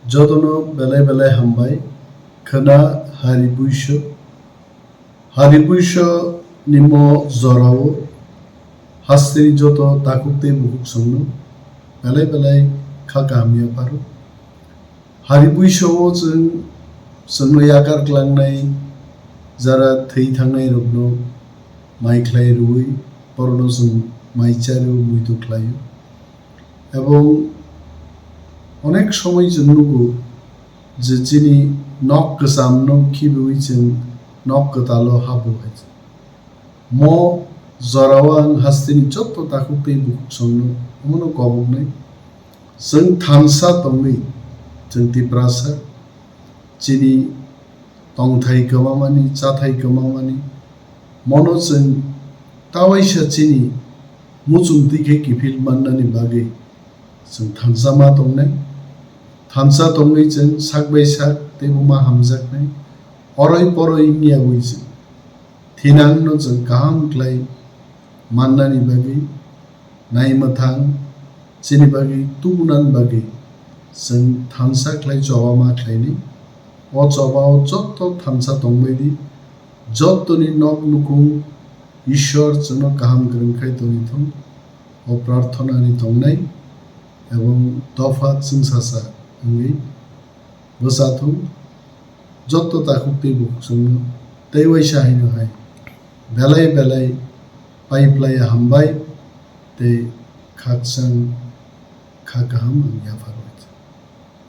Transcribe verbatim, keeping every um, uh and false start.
Jotono belai belai hambai. Khwna Hari Buiso. Hari Buiso ni mo jorao hasteni joto takhuk tei bukhuk songno belai belai kha kaham yapharo. Hari Buiso o chwng, chwngno yakar klangnai jara thwi thangnai rokno mai khlai rwui borokno chwng mai charwi muitu khlaio. Ebong onek somoi chwng nugo je chini nok kwchamno khibiui chwng nok kwtalo habo hai. Mo jorao ang hasteni joto takhuk tei bukhuk songno omono koboknai. Chwng thansa tongwi chwng Tiprasa chini tongthai kwmamani, chathai kwmamani, mono chwng tawaisa chini muchungtwi khe kiphil mannani bagwi chwng thansa ma tongnai. Thansa tongwi chwng sak bai sak teibo ma hamjaknai. Oroi poroi wngyawi chwng thinangno chwng kaham khlai mannani bagwi, naimwthang chini bagwi tubunani bagwi chwng thansa khlai choba ma khlainai. O chobao joto thansa tongbaidi, jotoni nok nukhung Ishwar chwngno kaham kwrwng khai tongwi thung. O prarthana ni tongnai ebong dopha chwngsacha wngwi bwsa thung. Joto takhuk tei bukhuk chwngno tei waisa haino hai belai belai pai phlai hambai tei khakchang kha kaham ang yapharo.